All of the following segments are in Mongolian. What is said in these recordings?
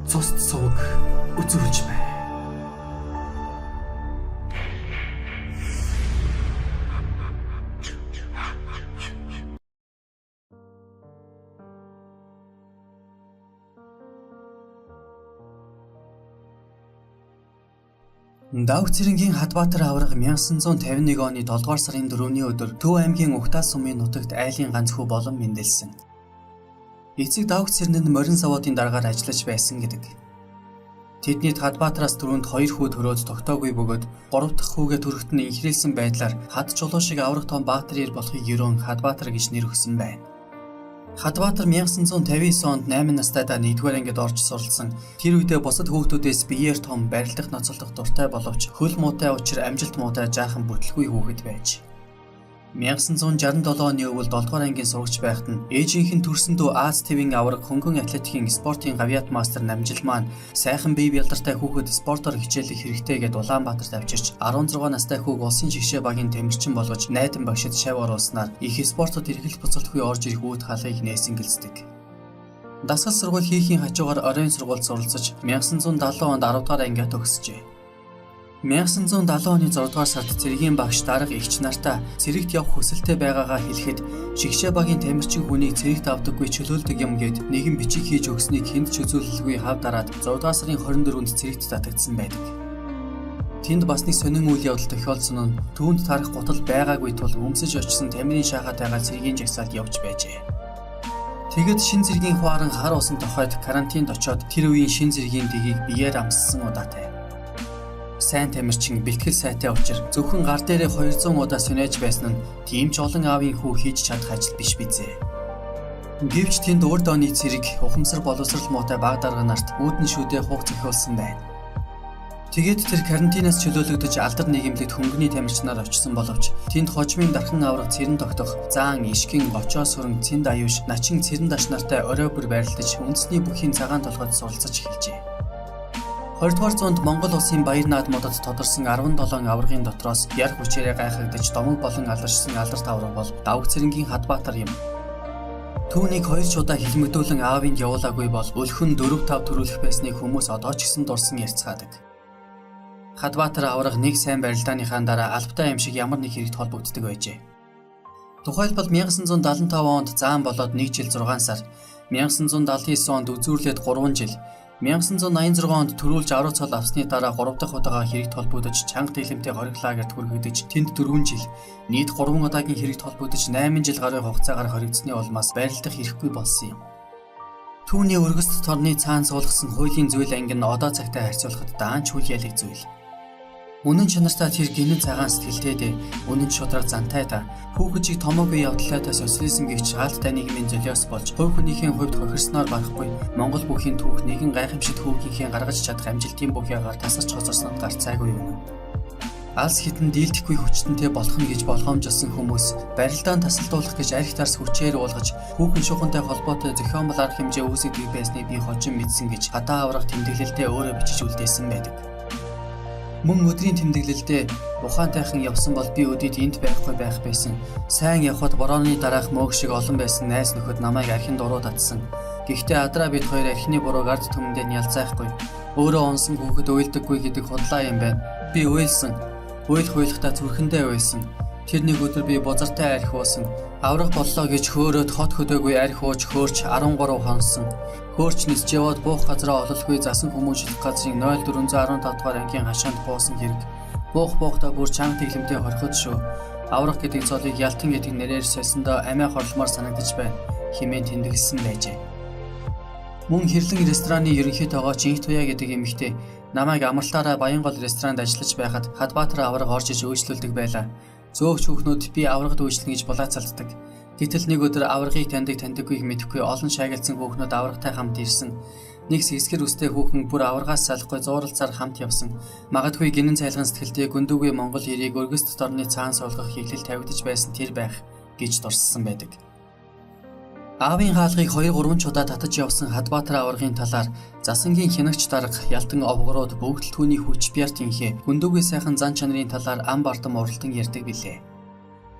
Цуст сувг үзүүлж байна. Давг Цэрэнгийн Хадбаатар аварга 1951 оны 7 дугаар сарын 4-ний өдөр Төв аймгийн Угтаа сумын нутагт айлын ганц хүү болон мэндэлсэн. Эцэг Давг Цэрнэнд морин заводын даргаар ажиллаж байсан гэдэг. Тэдний Хадбаатараас түрүүнд 2 хүү төрөөд тогтоогүй бөгөөд 3 дахь хүүгээ төрөхт нь инхрийлсэн байдлаар хад чулуу шиг аврах том Баатар ир болохыг ерөөн Хадбаатар гэж нэр өгсөн байна. Хадбаатар 1959 онд 8 настайдаа 1-р ангид орж суралцсан. Тэр үедээ бусад хүүхдүүдээс биеэр том, барилдах ноцолдох дуртай боловч хөл муутай учир амжилт муутай жаахан бүтлгүй хүүхэд байж. 1967 оны өвөл 7 дугаар ангийн сурагч байхад нь ээжийнх нь төрсөн дүү Аз ТV-ийн авраг хөнгөн атлетикийн спортын гавьяат мастер Намжил маань сайхан бие бялдартай хүүхэд спортоор хичээлэх хэрэгтэй гэд Улаанбаатарт авчирч 16 настай хүүг улсын шигшээ багийн тамирчин болгож найдан багшид шав оруулснаар их спортод эргэлт буцалтгүй орж ирэх үүд хаалгыг нээсэн гэлцдэг. Дасгал сургууль хийхийн хажуугаар оройн сургуульд суралцаж 1970 онд 10 дугаар ангиа төгсжээ. 1970 оны 6 дугаар сард цэргийн багш дарга эгч нартаа цэрэгт явах хүсэлтэй байгаагаа хэлэхэд шигшээ багийн тамирчин хүнийг цэрэгт авдаггүй чөлөөлдөг юм гээд нэгэн бичиг хийж өгснийг хэнд ч үзүүлэлгүй хав дараад 6 дугаар сарын 24-нд цэрэгт татагдсан байдаг. Тэнд бас нэг сонин үйл явдал тохиолдсон нь түүнд таарах гутал байгаагүй тул өмсөж очисон тамирын шахаатайгаа цэргийн жагсаалд явж байжээ. Тэгэд шин зэргийн хуаран хар усан тохойд карантинд очоод тэр үеийн шин зэргийн дэгийг биеэр амссан удаатай. Сайн тамирчин бэлтгэл сайтай учир зөвхөн гар дээрээ 200 удаа сүнэж байсан нь тийм ч олон аавын хүү хийж чадах ажил биш бизээ. Гэвч тэнд урд оны цэрэг ухамсар боловсрал муутай баг дарга нарт үүдэн шүдэ хуг зохиулсан байна. Тэгээд тэр карантинаас чөлөөлөгдөж алдар нийгэмлэгт хөнгөний тамирчнаар очсон боловч тэнд хожмын дархан авраг цэрэн тогтох, заан ишгэн, гочоо сүрэн, цэнд аюуш, начин цэрэн даш нартай орой бүр байрлаж үндэсний бүхийн цагаан толгойд суралцаж эхэлжээ. 20 дугаар зуунд Монгол улсын баяр наадмуудад тодорсон 17 аваргын дотроос яр хүчээрээ гайхагдаж домог болон алдаршсан алдарт аварга бол Давг Цэрэнгийн Хадбаатар юм. Түүнийг хоёр ч удаа хилмигдүүлэн аавынд явуулаагүй бол өлхөн 4 5 төрүүлэх байсныг хүмүүс одоо ч гэсэн дурсан ярьцгаадаг. Хадбаатар аварга нэг сайн барилдааныхаа дараа албатай юм шиг ямар нэг хэрэгт холбогддог байжээ. Тухайлбал 1975 онд заан болоод 1 жил 6 сар, 1979 онд үзүүрлээд 3 жил, 1986 онд төрүүлж авраг цол авсны дараа 3 дахь удаага хэрэгт холбогдож чанга дэглэмтэй хориг лагерт хүргэгдэж тэнд 4 жил, нийт 3 удаагийн хэрэгт холбогдож 8 жил гаруй хугацаагаар хоригдсны улмаас барилдах хэрэггүй болсон юм. Түүний өргөст торны цаан суулгасан хуулийн зүйл анги нь одоо цагтай харьцуулахад даанч үл ялэг зүйл. Үнэн чанартай тэр гинэн цагаан сэтгэлтэй дээ, үнэн шудраг зантай та. Хүүхэд шиг томоогүй явдлаатай социализм гихч хаалттай нийгмийн золиос болж хувь хүнийхээ хувьд хохирсноор барахгүй Монгол бүхийн түүх нэгэн гайхамшигт хүүгийнхээ гаргаж чадах амжилтын бүх ягаар тасарч хоцорсонд гарцаагүй юм. Алс хитэн дийлдэхгүй хүчтэнтэй болох нь гэж болгоомжилсан хүмүүс барилдаан тасалдуулах гэж арх тарс хүчээр уулгаж хүүхэн шухантай холбоотой зохиомол арга хэмжээ үүсгэдэг байсныг би хожим мэдсэн гэж хадаа аврах тэмдэглэлдээ өөрөө бичиж үлдээсэн байдаг. Мөн өдрийн тэмдэглэлдээ ухаантайхан явсан бол би өдийд энд байхгүй байх байсан. Сайн явхад борооны дараах мөөг шиг олон байсан найз нөхөд намайг архинд уруу татсан. Гэхдээ адраа бид хоёр архины бурууг ард түмэндээ нялзайхгүй. Өөрөө онсон хүүхэд уйлдаггүй гэдэг худлаа юм байна. Би уйлсан. Уйлах уйлахдаа зүрхэндээ уйлсан. Тэр нэг өдөр би бузартай архи уусан. Аврах боллоо гэж хөөрөөд хот хөдөөгүй архи ууж хөөрч 13 хонсон. Хөөрч нисж яваад буух газраа ололгүй засан хүмүүжлэх газрын 0415 дугаар ангийн хашаанд буусан хэрэг. Буух буухдаа бүр чанга тэглэмтэй хорход шүү. Аврах гэдэг цолыг Ялтан гэдэг нэрээр сольсондоо амиа хорломоор санагдаж байна хэмээн тэмдэглэсэн байжээ. Мөн Хэрлэн рестораны ерөнхий тоогооч Инх Туяа гэдэг эмэгтэй намайг амралтаараа Баянгол ресторанд ажиллаж байхад Хадбаатар авраг орж иж үйлчлүүлдэг байлаа. Зөөгч хүүхнүүд би аврагт үйлчлэнэ гэж булаацалддаг. Гэтэл нэг өдөр аваргыг таньдаг таньдаггүйг мэдэхгүй олон шаагилцсан хүүхнүүд аваргатай хамт ирсэн. Нэг сэгсгэр үстэй хүүхэн бүр аваргаас салахгүй зууралцаар хамт явсан. Магадгүй гинэн цайлган сэтгэлтэй гүндүгүй Монгол хэрийг өргөст дорны цаан суулгах хэглэл тавигдаж байсан тэр байх гэж дурссан байдаг. Аавын хаалгыг 2 3 ч удаа татаж явсан Хадбаатар аваргын талаар Засангийн хянагч дарга Ялтан овгорууд бүгд л түүний хүч бярт инхээ гүндүгүй сайхан зан чанарын талаар ам бардам уралдан ярьдаг билээ.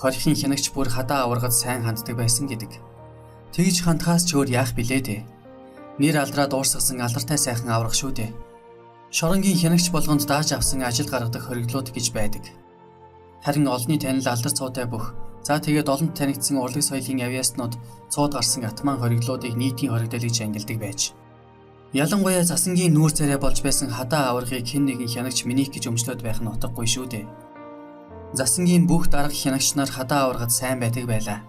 Хорихын хянагч бүр хадаа аваргад сайн ханддаг байсан гэдэг. Тэгж хандхаас ч өөр яах билээ дээ. Нэр алдраа дуурсгасан алдартай сайхан аврах шүү дээ. Шоронгийн хянагч болгонд дааж авсан ажил гаргадаг хориглууд гэж байдаг. Харин олонний танил алдар цуутай бүх за тэгээд олонд танигдсан урлаг соёлын авьяаснууд цууд гарсан атман хориглуудыг нийтийн хоригдол гэж ангилдаг байж. Ялангуяа засангийн нүүр царай болж байсан хадаа аваргыг хэн нэгэн хянагч минийх гэж өмчлөөд байх нь утгагүй шүү дээ. Засангийн бүх дарга хянагч нар хадаа аваргад сайн байдаг байлаа.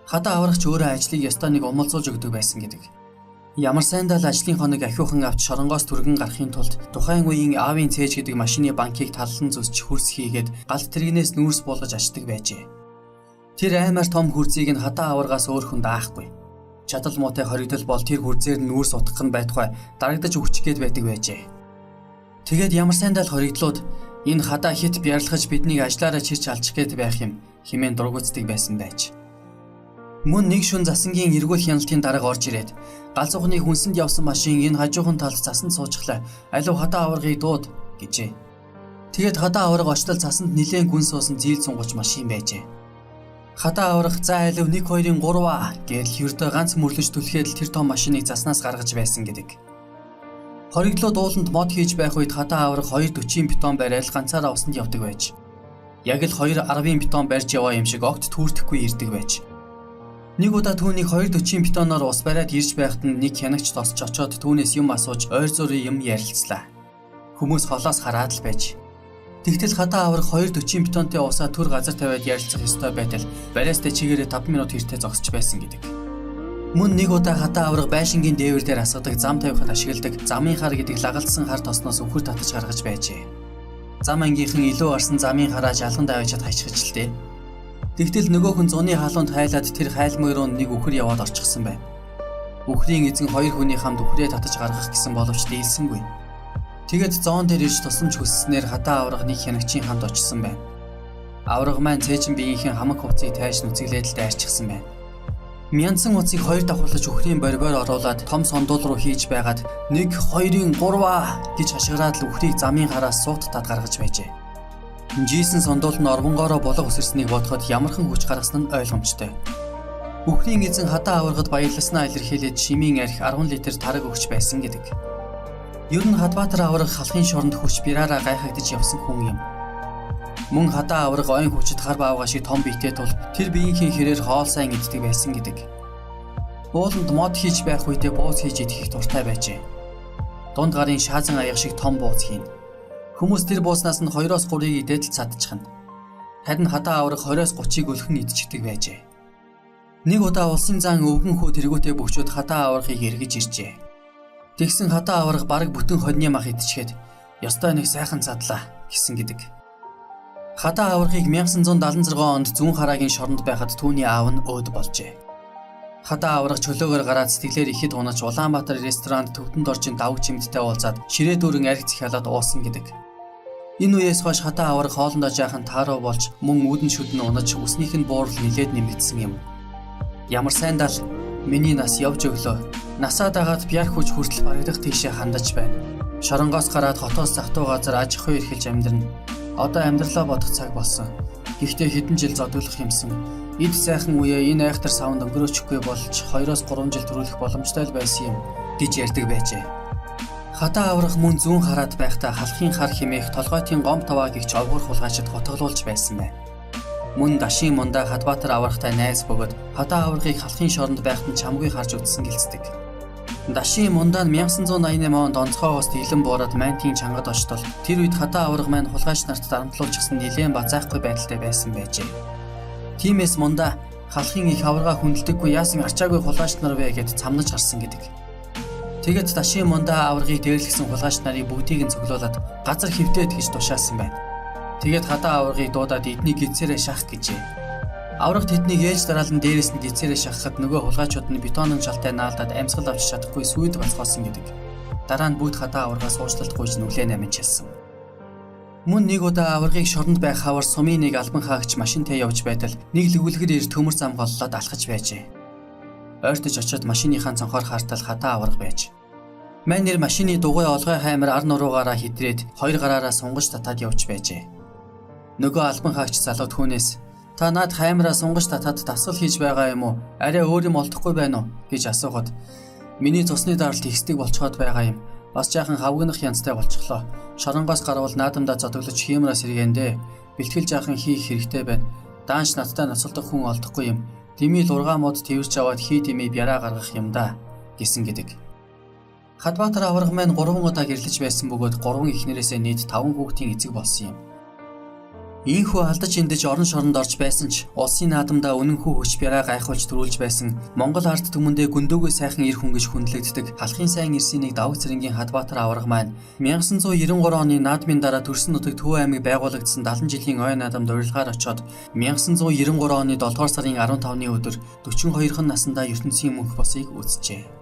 Хадаа аваргач өөрөө ажлыг ёстой нэг умалзуулж өгдөг байсан гэдэг. Ямар сайндаа л ажлын хоног ахиухан авч шоронгоос түргэн гарахын тулд тухайн үеийн аавын цээж гэдэг машины банкыг таллан зүсч хөрс хийгээд галт тэрэгнээс нүүрс буулгаж ачдаг байжээ. Тэр аймаар том хөрзийг нь хадаа аваргаас өөр хүн даахгүй. Чадал муутай хоригдол бол тэр хөрзээр нь нүүрс утгах нь байтугай дарагдаж өгчих гээд байдаг байжээ. Тэгээд ямар сайндаа л хоригдлууд энэ хадаа хит бярлахаж биднийг ажлаараа чирч алчих гээд байх юм хэмээн дургуутдаг байсан байж. Мөн нэг шүн засангийн эргүүл хяналтын дарга орж ирээд галзуухны хүнсэнд явсан машин энэ хажуухан талд засанд суучглаа. Алив хадаа аваргыг дууд гэжээ. Тэгээд хадаа аварга очтол засанд нилээн гүн суусан зийл сунгууч машин байжээ. Хадаа аварга за алив 1 2 3 аа гэдэл ердөө ганц мөрлөж түлхээд л тэр том машиныг заснаас гаргаж байсан гэдэг. Хориглоод ууланд мод хийж байх үед хадаа аварга 2.40 бетон барайл ганцаараа усанд явдаг байж. Яг л 2.10 бетон барьж яваа юм шиг огт түүртэхгүй ирдэг байж. Нэг удаа түүнийг 2.40 бетоноор ус бариад ирж байхад нь нэг хянагч тосч очоод түүнээс юм асууж ойр зургийн юм ярилцлаа. Хүмүүс холоос хараад л байж. Тэгтэл хадаа аврах 2.40 бетонтой усаа төр газар тавиад ярилцах ёстой байтал бариастай чигээрээ 5 минут хэртэ зогсож байсан гэдэг. Мөн нэг удаа хадаа аврах байшингийн дээвэр дээр асгадаг зам тавихад ашигладаг замын хар гэдэг лагалдсан хар тосноос үхэр татаж гаргаж байжээ. Зам ангийнхан илүү арсан замын хараа жалган даваачаад хайчихж л дээ. Тэгтэл нөгөөх нь зуны халуунд хайлаад тэр хайлмаг руу нэг үхэр яваад орчихсон байна. Үхрийн эзэн хоёр хүний хамт үхрээ татаж гаргах гэсэн боловч дийлсэнгүй. Тэгээд зоон дээр ирж тусламж хүсснээр хадаа авраг нэг хянагчийн хамт очсон байна. Авраг маань цээжин биеийнхэн хамаг хувцсыг тайж нүцгэлээд л дайрчихсан байна. Мянсан утсыг хоёр давхарлаж үхрийн борбоор оруулаад том сондуул руу хийж байгаад 1 2 3 аа гэж хашгираад л үхрийг замын хараас суут тад гаргаж байжээ. Жисэн сондуул нь орвонгоороо булга өсөрснийг бодоход ямархан хүч гаргасан нь ойлгомжтой. Үхрийн эзэн хадаа аваргад баярласнаа илэрхийлээд шимийн арх 10 литр тараг өгч байсан гэдэг. Ер нь Хадбаатар аварга халахын шоронд хурч бираараа гайхагдаж явсан хүн юм. Мөн хадаа аварга ойн хүчит хар баавга шиг том биетэй тул тэр биеийнхээ хэрээр хоол сайн иддэг байсан гэдэг. Ууланд мод хийж байх үедээ бууз хийж идэх их дуртай байжээ. Дунд гарын шаазан аяга шиг том бууз хийнэ. Хүмүүс тэр бууснаас нь 2-3-ыг идээд л цадчихна. Харин хадаа аврах 20-30-ыг өлхөн идчихдэг байжээ. Нэг удаа улсын зан өвгөн хүү тэргүүтээ бөхчүүд хадаа аврахыг эргэж иржээ. Тэгсэн хадаа аврах бараг бүтэн ходны мах идчихэд ёстой нэг сайхан задлаа гэсэн гэдэг. Хадаа аврахыг 1976 онд зүүн хараагийн шоронд байхад түүний аав нь өөд болжээ. Хадаа аврах чөлөөгөр гараад сэтгэлээр ихэд унаж Улаанбаатар ресторанд төвдөнд орчин давг чимдтэй уулзаад ширээ дүүрэн арх захиалаад уусан гэдэг. Энэ үеэс хойш хадаа аврах хоолндоо жаахан тааруу болж мөн үүдэн шүдэн унаж үснийх нь буурал нилээд нэмэгдсэн юм. Ямар сайндаа л миний нас явж өглөө. Насаа дагаад бяр хүч хүртэл барагдах тийшээ хандаж байна. Шоронгоос гараад хотоос захтуу газар аж ахуй эрхэлж амьдрна. Одоо амьдралаа бодох цаг болсон. Гэхдээ хэдэн жил зодоглох юмсан. Эд сайхан үеэ энэ айхтар савнд өнгөрөөчихгүй болж 2-3 жил төрүүлэх боломжтой л байсан юм гэж ярьдаг байжээ. Хадаа аврах мөн зүүн хараад байхдаа халахын хар химээх толгойтын гом таваа гихч овгор хулгайчид хутгалуулж байсан байна. Мөн дашийн мундаа Хадбаатар аврахтай найз бөгөөд хадаа аврахыг халахын шоронд байхад нь чамгүй харж үзсэн гэлцдэг. Дашийн мундаа нь 1988 онд онцгойгоос дийлэн буураад мантийн чангад очтол тэр үед хадаа аврах маань хулгайч нарт дарамтлуулчихсан нэлээн базаахгүй байдалтай байсан байжээ. Тиймээс мундаа халахын их аварга хүндэлдэггүй яасан арчаагүй хулгайч нар вэ гэд цамнаж гарсан гэдэг. Тэгээд дашийн мундаа аваргыг дээрлэхсэн хулгайч нарыг бүгдийг нь цуглуулад газар хөвтөөд гэж тушаасан байна. Тэгээд хадаа аваргыг дуудаад эднийг гидсээрээ шах гэжээ. Авраг тэднийг ээж дараалан дээрээс нь гидсээрээ шахахад нөгөө хулгайчууд нь бетонон шалтай наалдаад амьсгал авч чадахгүй сүйд балхоосон гэдэг. Дараа нь бүгд хадаа аваргаас уучлалт гуйж нүглээ намжилсан. Мөн нэг удаа аваргыг шоронд байх хавар сумын нэг албан хаагч машинтай явж байтал нэг лүглгэр ир төмөр зам голлоод алхаж байжээ. Ойртож очиод машиныхаа цонхоор хартал хадаа аварга байж. Мань нэр машины дугуй олгой хаймар ар нуруугаараа хитрээд хоёр гараараа сунгаж татаад явж байжээ. Нөгөө албан хаагч залуу түүнээс та над хаймараа сунгаж татаад дасгал хийж байгаа юм уу? Арай өөр юм олдохгүй байна уу? гэж асуухад Миний цусны даралт ихсдэг болцоход байгаа юм. Бас жаахан хавгнах янзтай болчихлоо. Шоронгоос гарвал наадамдаа зодоглож хиймраа сэргээндээ. Бэлтгэл жаахан хийх хэрэгтэй байна. Даанч надтай ноцолдох хүн олдохгүй юм. Дими л ургаан мод тэрч аваад хий дими бяраа гаргах юм да гэсэн гэдэг. Хадбаатар аварга маань 3 удаа гэрлэж байсан бөгөөд 3 эхнэрээсээ нийт 5 хүүхдийн эцэг болсон юм. Ийхүү алдаж эндэж орон шоронд орж байсан ч улсын наадамдаа үнэнхүү хүч бяраа гайхуулж төрүүлж байсан Монгол ард түмэндээ гүндөөгөө сайхан эр хүн гэж хүндлэгддэг халахын сайн ирсийн нэг давг цэрэнгийн Хадбаатар аварга маань 1993 оны наадмын дараа төрсөн нутаг Төв аймаг байгуулагдсан 70 жилийн ой наадамд урилгаар очоод 1993 оны 7 дугаар сарын 15-ны өдөр 42 насандаа ертөнцийн мөнх босыг үзжээ.